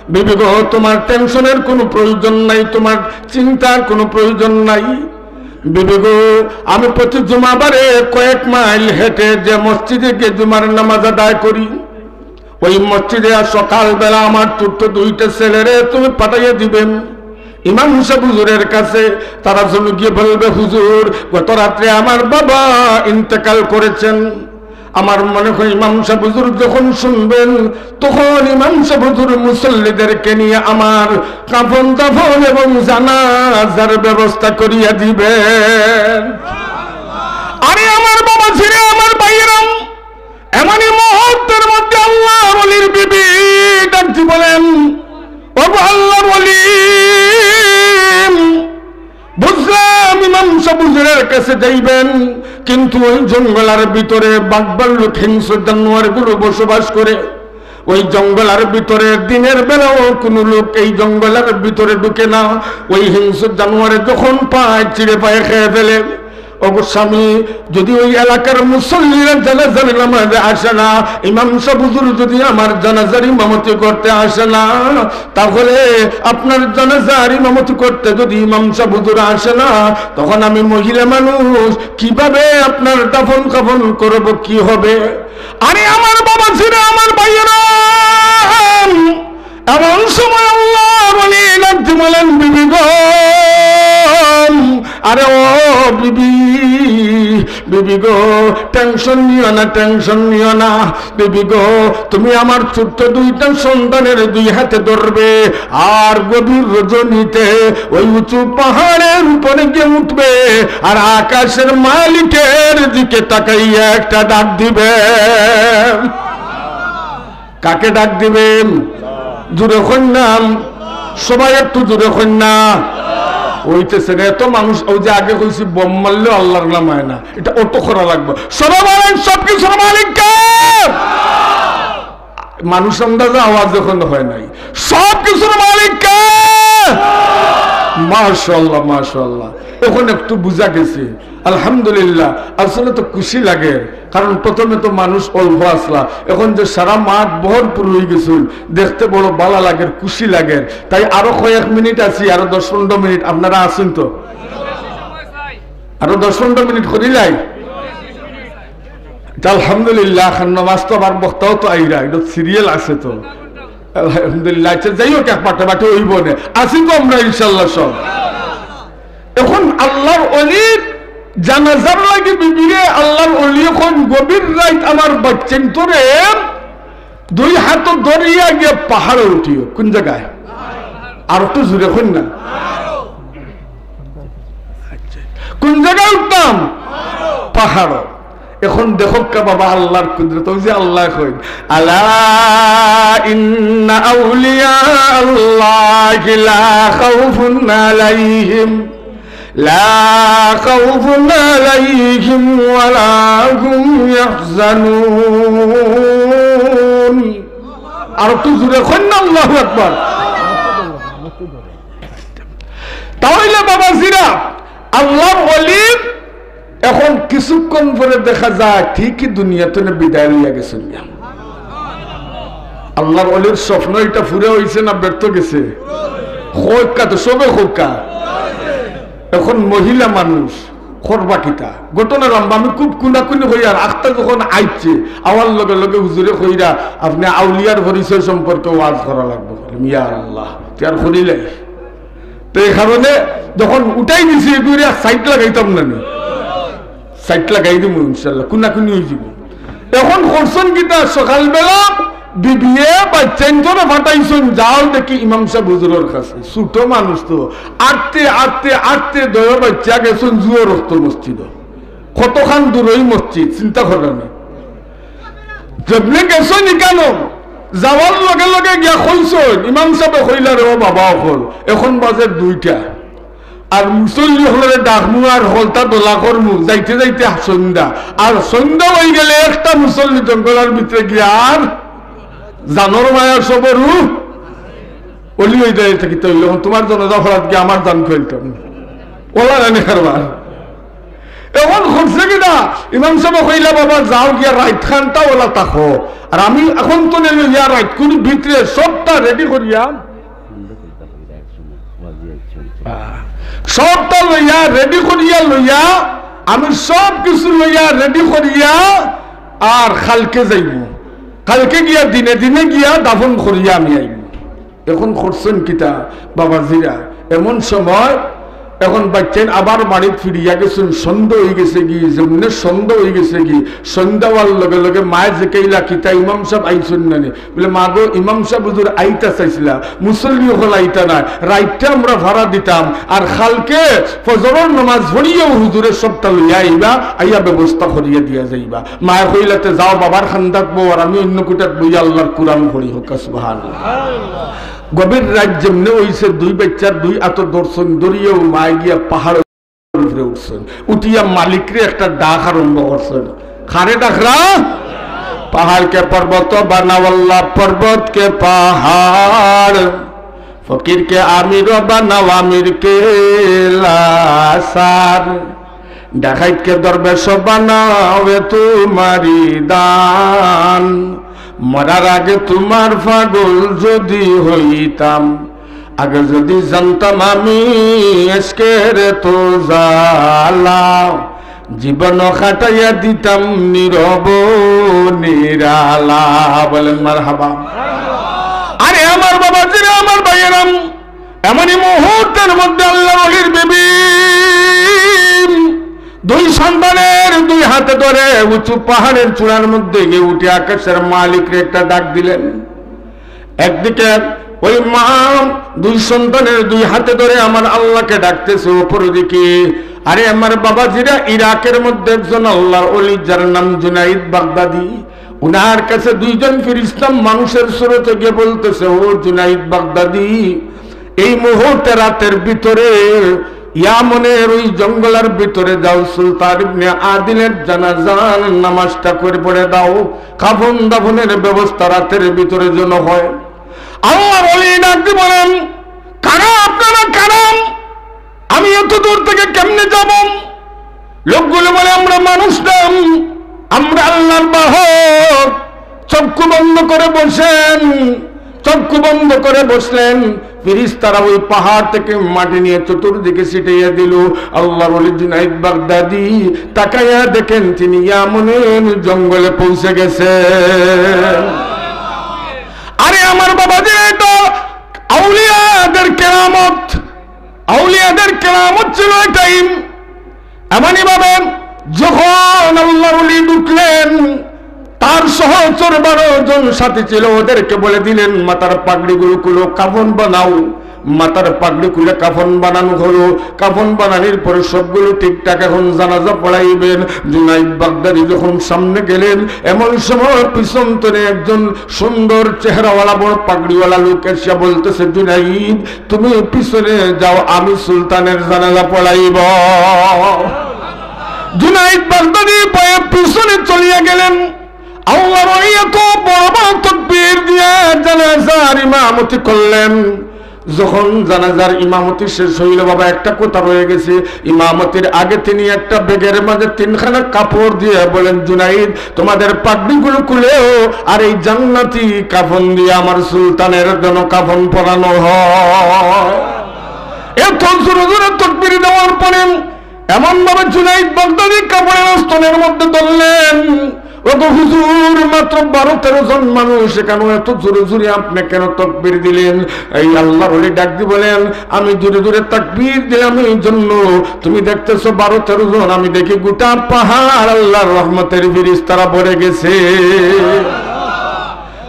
বিবি গো, তোমার টেনশনের কোনো প্রয়োজন নাই, তোমার চিন্তার কোনো প্রয়োজন নাই। বিবি গো, আমি প্রতি জুমাবারে কয়েক মাইল হেঁটে যে মসজিদে গিয়ে জুমার নামাজ আদায় করি, ওই মসজিদে আর সকালবেলা আমার ছোট্ট দুইটা ছেলেরে তুমি পাঠাইয়া দিবেন ইমাম সাহেব হুজুরের কাছে।" তারা যেন গিয়ে বলবে, "হুজুর, গত রাত্রে আমার বাবা ইন্তেকাল করেছেন।" আমার মনে হয় ইমাম সাহেব হুজুর যখন শুনবেন, তখন ইমাম সাহেব হুজুর মুসল্লিদেরকে নিয়ে আমার কাফন দাফন এবং জানাজার ব্যবস্থা করিয়া দিবেন। আরে আমার বাবাজিরা, আমার ভাইয়েরা, এমনই মুহূর্তের মধ্যে আল্লাহর ওলির বিবি ডাকতে বলেন, "ওগো আল্লাহর ওলি, বুঝলাম ইমাম সাহেব হুজুরের কাছে যাইবেন, কিন্তু ওই জঙ্গলের ভিতরে বাঘ ভাল্লুক হিংস্র জানোয়ারগুলো বসবাস করে। ওই জঙ্গলের ভিতরে দিনের বেলাও কোনো লোক এই জঙ্গলের ভিতরে ঢুকে না। ওই হিংস্র জানোয়ারে যখন পায়, ছিঁড়ে পায়ে খেয়ে ফেলে। ওগো স্বামী, যদি ওই এলাকার মুসল্লিরা জানাজার নামাজে আসে না, ইমাম সাহেব হুজুর যদি আমার জানাজার ইমামতি করতে আসে না, তাহলে আপনার জানাজার ইমামতি করতে যদি ইমাম সাহেব হুজুর আসে না, তখন আমি মহিলা মানুষ কিভাবে আপনার দাফন কাফন করব, কি হবে?" আরে আমার বাবাজিরা, আমার ভাইয়েরা, এমন সময় আল্লাহর ওলি ডাকতে বলেন, "বিবি গো, আরে ও বিবি, বিবি গো, টেনশন নিও না, টেনশন নিও না। বিবি গো, তুমি আমার ছোট্ট দুইটা সন্তানের দুই হাতে ধরবে, আর গভীর রজনীতে ওই উঁচু পাহাড়ের উপরে গিয়ে উঠবে, আর আকাশের মালিকের দিকে তাকাইয়া একটা ডাক দিবে।" কাকে ডাক দিবেন? জোরে কইন না, সবাই একটু জোরে কইন না। অইতেছে না, এত মানুষ, অউ যে আগে কইছি বোম মারলেও আল্লার নাম অয় না, ইটা অত করা লাগবো। সবাই বলেন, সব কিছুর মালিক কে? মানুষ আন্দাজে আওয়াজ অখন অয় নাই। সব কিছুর মালিক কে? মাশাআল্লাহ, মাশাআল্লাহ। অখন একটু বুঝা গেছে। আলহামদুলিল্লাহ। আসলে তো খুশি লাগে, কারণ প্রথমে তো মানুষ অল্প আছলা, অখন যে সারা মাঠ ভরপুর অইগেছে, দেখতে বড় ভালা লাগের, খুশি লাগের। তাই আরো কয়েক মিনিট আছি, আরো দশ পনেরো মিনিট আপনারা আছইন তো? আরো দশ পনেরো মিনিট করিলাই? তে আলহামদুলিল্লাহ, অখন নামাজ তো আবার বক্তাও তো আইরা, ইটা সিরিয়াল আছে তো। আলহামদুলিল্লাহ, আচ্ছা, যাই হোক, এক পাটে পাটে অইবো নে। আছি তো আমরা ইনশাআল্লাহ সব। অখন আল্লার অলির জানাজার লাগি বিবিরে আল্লার অলি অখন গভীর রাইত আমার বাইচ্চাইন্তরে দুই হাতো ধরিয়া গিয়া পাহাড়ো উঠিও। কোন জাগায়? আর একটু জোরে কইন না। কোন জাগায় উঠতাম? পাহাড়ো। অখন দেখউক্কা বাবা আল্লার কুদরত, অউ যে আল্লায় কইন, "আলা ইন্না আউলিয়া আল্লাহি লা খাউফুন আলাইহিম, লা খাউফুন আলাইহিম ওয়া লা হুম ইয়াহজানুন।" আর একটু জোরে কইন না, আল্লাহু আকবার। তাইলে বাবাজিরা, আল্লার অলি অখন কিছুক্ষণ পরে দেখা যায় ঠিকই দুনিয়া থনে বিদায় লইয়া গেছইন গিয়া। আল্লার অলির স্বপ্ন ইটা পুরা অইছে না ব্যর্থ গেছে? কউক্কা তো, সবে কউক্কা। অখন মহিলা মানুষ, করবা কিতা? ঘটনা লম্বা, আমি খুব কুনাকুনি কইয়ার, আখতা যখন আইছে, আওয়ার লগে লগে হুজুরে কইরা, "আপনে আউলিয়ার পরিচয় সম্পর্কে ওয়াজ করা লাগবো।" কইলাম, "ইয়া আল্লাহ, তে আর করিলাই।" তো এই কারণে যখন উঠাই দিছি, এগুরে আর সাইড লাগাইতাম না নি, সাইড লাগাই দিমু ইনশাআল্লাহ, কুনাকুনি অইযিবো। অখন করছইন কিতা, সকালবেলা বিবিয়ে বাইচ্চাইন্তরে পাঠাইছইন, "যাও দেখি ইমাম সাব হুজুরর কাছে।" ছোট মানুষ তো, আটতে আটতে আটতে দুইও বাইচ্চা গেছইন জুয়ো রক্ত মসজিদো। কতখান দূরই মসজিদ, চিন্তা কররা না। যেমনে গেছইন ইকানো, যাওয়ার লগে লগে গিয়া কইছইন, ইমাম সাবে কইলা, "রে ও বাবা অকল, অখন বাজের দুইটা।" আর মুসল্লি অকলরে ডাকমু আর হলতা দলা করমু, যাইতে যাইতে সন্ধ্যা। আর সন্ধ্যা অইগেলে একটা মুসল্লি জঙ্গলর ভিতরে গিয়া আর জানর মায়া সবরু অলি অই যায় থাকি। তাইলে অখন তুমার জানাজা পড়াত গিয়া আমার জান খাইলতাম। অলা জানে কারবার। অখন করছে কিতা, ইমাম সাবে কইলা, "বাবা, যাও গিয়া রাইত খানটা অলা থাকো।" আর আমি অখন তো লইয়া রাইত কুন ভিতরে সবটা রেডি করিয়া, সবটা লইয়া, রেডি করিয়া লইয়া, আমি সব কিছু লইয়া, রেডি করিয়া, আর কালকে যাইমু। কালকে গিয়া দিনে দিনে গিয়া দাফন করিয়া আমি আইমু। অখন করছইন কিতা বাবাজিরা, এমন সময় অখন বাইচ্চাইন আবার বাড়িত ফিরিয়া গেছইন, সন্ধ্যা অইগেছে গি, যেমনে সন্ধ্যা অইগেছে গি, সন্ধ্যা অওয়ার লগে লগে মায়ে জিকাইলা, "কিতা ইমাম সাব আইছইন না নি?" বলে, "মা গো, ইমাম সাব হুজুর আইতা চাইছলা, মুসল্লি অকল আইতা নায়, রাইতটা আমরা ভাড়া দিতাম, আর কালকে ফজরর নামাজ পড়িয়াউ হুজুরে সবটা লইয়া আইবা, আইয়া ব্যবস্থা করিয়া দিয়া যাইবা।" মায়ে কইলা, "তে যাও বাবার কান্দাত বও, আর আমি অইন্য কুটাত বইয়া আল্লার কুরআন পড়ি।" কউক্কা সুবহানাল্লাহ। গভীর রাইত যেমনে অইছে, দুই বাইচ্চার দুই আতো ধরছইন, ধরিয়াউ মায়ে গিয়া পাহাড়র উপরে উঠছইন, উঠিয়া মালিকরে একটা ডাক আরম্ভ করছইন। কারে ডাকরা? "পাহাড়কে পর্বত বানাও আল্লাহ, পর্বতকে পাহাড়, ফকিরকে আমির বানাও, আমিরকে লাসার, ডাকাইতকে দরবেশ বানাও, এ তুমারি দান। মরার আগে তুমার পাগল যদি অইতাম, আগে যদি জানতাম আমি এশকের এতো জ্বালা, জীবন কাটাইয়া দিতাম নীরব নিরালা।" বলেন মারহাবা। আরে আমার বাবাজিরা, আমার ভাইয়েরাম, এমনই মুহূর্তের মধ্যে আল্লার অলির বিবি দুই সন্তানের দুই হাতে ধরে উঁচু পাহাড়ের চূড়ার মধ্যে গিয়া উঠে আকাশের মালিকরে একটা ডাক দিলেন। একদিকে ওই মা দুই সন্তানের দুই হাতে ধরে আমার আল্লাকে ডাকতেছে, অপরদিকে আরে আমার বাবাজিরা, ইরাকের মধ্যে একজন আল্লাহর ওলি, যার নাম জুনাইদ বাগদাদি, উনার কাছে দুইজন ফিরিস্তা মানুষের সুরতে গিয়ে বলতেছে, "ও জুনাইদ বাগদাদি, এই মুহূর্তে রাতের ভিতরে ইয়ামনের ওই জঙ্গলের ভিতরে যাও, সুলতান ইবনে আদিলের জানাজার নামাজটা করে পড়ে দাও, কাফন দাফনের ব্যবস্থা রাতের ভিতরে যেন হয়।" আল্লাহর ওলি ডাক দিয়ে বলেন, "কারা আপনারা, কারা? আমি এত দূর থেকে কেমনে যাব?" লোকগুলো বলে, "আমরা মানুষ না, আমরা আল্লাহর বাহক।" চক্ষু বন্ধ করে বসেন, চক্ষু বন্ধ করে বসলেন। ফিরিস্তারা ওই পাহাড় থেকে মাটি নিয়ে চতুর্দিকে ছিটাইয়া দিল। আল্লাহর ওলি জুনাইদ বাগদাদি তাকাইয়া দেখেন, তিনি ইয়ামনের জঙ্গলে পৌঁছে গেছেন। আরে আমার বাবাজিরা, এটা আউলিয়াদের কেরামত। আউলিয়াদের কেরামত ছিল এটাই। এমনই ভাবে যখন আল্লাহর ওলি ঢুকলেন, তার সহচর বারো জন সাথী ছিল, ওদেরকে বলে দিলেন, "মাথার পাগড়িগুলো খুলো, কাফন বানাও।" মাথার পাগড়ি খুলে কাফন বানানো হলো। কাফন বানানোর পরে সবগুলো ঠিকঠাক, এখন জানাজা পড়াইবেন। জুনাইদ বাগদাদি যখন সামনে গেলেন, এমন সময় পিছন তনে একজন সুন্দর চেহারাওয়ালা, বড় পাগড়িওয়ালা লোক এসে বলতেছে, "জুনাইদ, তুমি পিছনে যাও, আমি সুলতানের জানাজা পড়াইব।" জুনাইদ বাগদাদি ভয়ে পিছনে চলিয়া গেলেন। আল্লাহর ওলি এত বড় বড় তকবীর দিয়া জানাজার ইমামতি করলেন। যখন জানাজার ইমামতি শেষ হইল, বাবা, একটা কথা রয়ে গেছে। ইমামতির আগে তিনি একটা ব্যাগের মাঝে তিনখানা কাপড় দিয়ে বলেন, "জুনাইদ, তোমাদের পাগড়িগুলো খুলেও, আর এই জান্নাতি কাফন দিয়ে আমার সুলতানের জন্য কাফন পরানো হয়।" এত জোরে জোরে তকবীর দেওয়ার পরে এমন ভাবে জুনাইদ বাগদাদি কাপড়ের আস্তনের মধ্যে ধরলেন, "ওগো হুজুর, মাত্র বারো তেরো জন মানুষ, এখানে এত জোরে জোরে আপনি কেন তকবীর দিলেন?" এই আল্লাহর ওলি ডাক দি বলেন, "আমি জোরে জোরে তাকবীর দিলাম এই জন্য, তুমি দেখতেছো বারো তেরো জন, আমি দেখি গোটা পাহাড় আল্লাহর রহমতের ফিরিস্তারা ভরে গেছে।"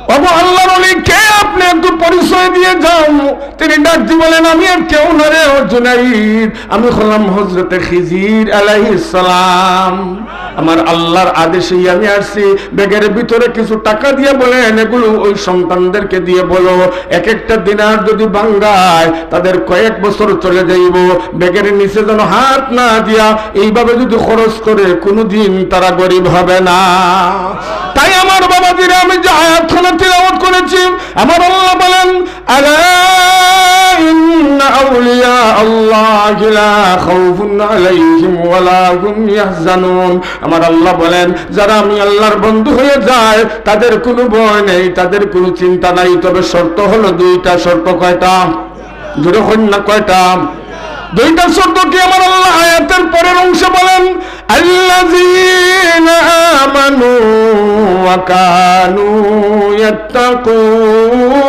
ওগো আল্লাহর ওলি, কে আপনি? একটু পরিচয় দিয়ে যাও। তিনি ডাক দি বলেন, "আমি আর কেউ না রে, ও জুনাইদ, আমি হলাম হযরতে খিজির আলাইহিস সালাম। আমার আল্লাহর আদেশেই আমি আসছি।" ব্যাগের ভিতরে কিছু টাকা দিয়ে বলেন, "এগুলো ওই সন্তানদেরকে দিয়ে বলো, এক একটা দিনার যদি ভাঙ্গায়, তাদের কয়েক বছর চলে যাইব। ব্যাগের নিচে যেন হাত না দিয়া এইভাবে যদি খরচ করে, কোনোদিন তারা গরিব হবে না।" তাই আমার বাবাজিরা, আমি যে আয়াতখানা তিলাওয়াত করেছি, আমার আল্লাহ বলেন, "আলা ইন্না আউলিয়া আল্লাহি লা খাউফুন আলাইহিম ওয়া লা হুম ইয়াহজানুন।" আমার আল্লাহ বলেন, যারা আমি আল্লাহর বন্ধু হয়ে যায়, তাদের কোনো ভয় নেই, তাদের কোনো চিন্তা নাই। তবে শর্ত হলো দুইটা। শর্ত কয়টা? জোরে কইন না, কয়টা? দুইটা শর্ত কি? আমার আল্লাহ আয়াতের পরের অংশে বলেন, "আল্লাযীনা আমানু ওয়া কানু ইয়াত্তাকুন।"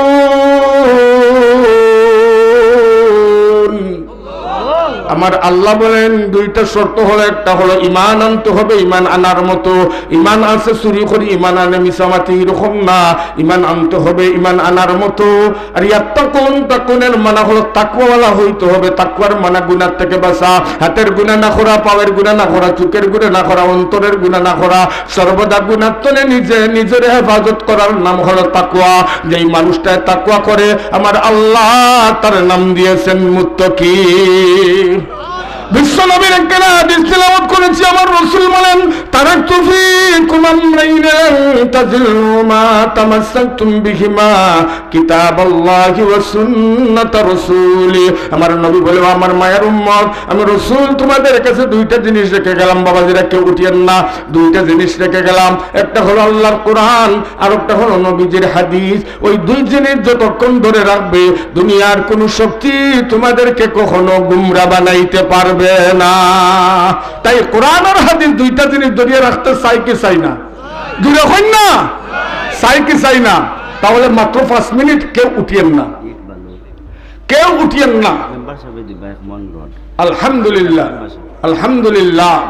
আমার আল্লাহ বলেন, দুইটা শর্ত হলো, একটা হলো ঈমান আনতে হবে, ঈমান আনার মতো। ঈমান আছে চুরি করি, ঈমান আনে মিছামাতি, এরকম না। ঈমান আনতে হবে, ঈমান আনার মতো। আর ইয়াত্তাকুন, তাকুনের মানা হলো তাকওয়াওয়ালা হইতে হবে। তাকওয়ার মানা গুনাহ থেকে বাঁচা, হাতের গুনাহ না করা, পাওয়ের গুনাহ না করা, চোখের গুনাহ না করা, অন্তরের গুনাহ না করা, সর্বদা গুনার তনে নিজে নিজের হেফাজত করার নাম হলো তাকওয়া। যেই মানুষটায় তাকওয়া করে, আমার আল্লাহ তার নাম দিয়েছেন মুত্তাকি। বিশ্ব নবীর একটা হাদিস তিলাওয়াত করেছি, আমার রসুল বলেন, "তারাকতু ফীকুম আমরাইনি লান তাদিল্লু মা তামাসসাকতুম বিহিমা, কিতাবাল্লাহি ওয়া সুন্নাতা রাসূলি।" আমার নবী বলে, "ও আমার মায়ার উম্মত, আমি রসুল তোমাদের কাছে দুইটা জিনিস রেখে গেলাম।" বাবাজিরা, কেউ উঠিয়েন না। দুইটা জিনিস রেখে গেলাম, একটা হলো আল্লাহর কোরআন, আর একটা হলো নবীজির হাদিস। ওই দুই জিনিস যতক্ষণ ধরে রাখবে, দুনিয়ার কোনো শক্তি তোমাদেরকে কখনো গুমরা বানাইতে পারবে না। তাই কোরআন আর হাদিস দুইটা জিনিস ধরিয়া রাখতে চাই কি চাই না? জোরে কইন না, চাই কি চাই না? তাহলে মাত্র পাঁচ মিনিট কেউ উঠিয়েন না, কেউ উঠিয়েন না। মেম্বার সাহেব দিবা এক মন রড। আলহামদুলিল্লাহ, আলহামদুলিল্লাহ।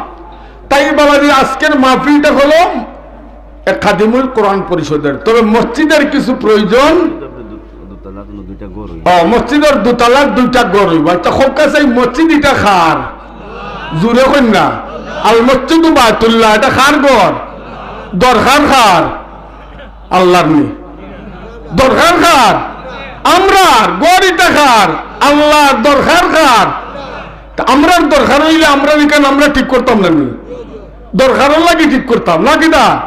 তাই বাবাজি, আজকের মাহফিলটা হলো এক খাদিমুল কোরআন পরিষদের, তবে মসজিদের কিছু প্রয়োজন। দু-, দু-, দুতলা কোনো দুইটা ঘর হইব। ও, মসজিদের দুতলার দুইটা ঘর হইব। আচ্ছা, হোক আছে, এই মসজিদ এটা কার? জুরে কইন না। আল মসজিদু বায়তুল্লাহ, ইটা কার ঘর? দরকার কার? আল্লার নি। দরকার কার? আমরার। ঘর ইটা কার? আল্লার। দরকার কার? তে আমরার দরকার অইলে আমরার ইখান আমরা ঠিক করতাম না নি? দরকারর লাগি ঠিক করতাম না কিতা?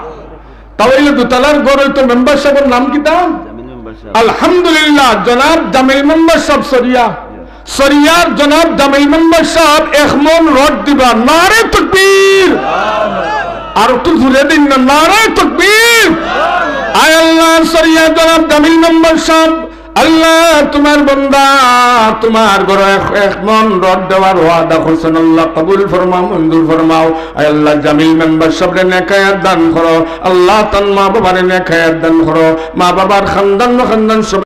তা অইলে দুতলার ঘর অইতো মেম্বার সাবর নাম কিতা? Jamil member sub. আলহামদুলিল্লাহ, জনাব জামিল মেম্বার সাব সরিয়া। সরিয়ার জনাব জামিল মেম্বার সাব এক মন রড দিবা। নারায়ে তাকবীর। আর একটু জুরে দিন না, নারায়ে তাকবীর। আয় আল্লাহ, সরিয়া জনাব জামিল মেম্বার সাব, আল্লাহ, তুমার বন্দা, তুমার ঘরো এক, এক মন রড দেওয়ার ওয়াদা করছইন। আল্লাহ, কবুল ফরমাও, মঞ্জুর ফরমাও। আয় আল্লাহ, জামিল মেম্বার সাবরে নেক হায়াত দান করো। আল্লাহ, তান মা-বাবারে নেক হায়াত দান করো। মা-বাবার খান্দান, খান্দান সব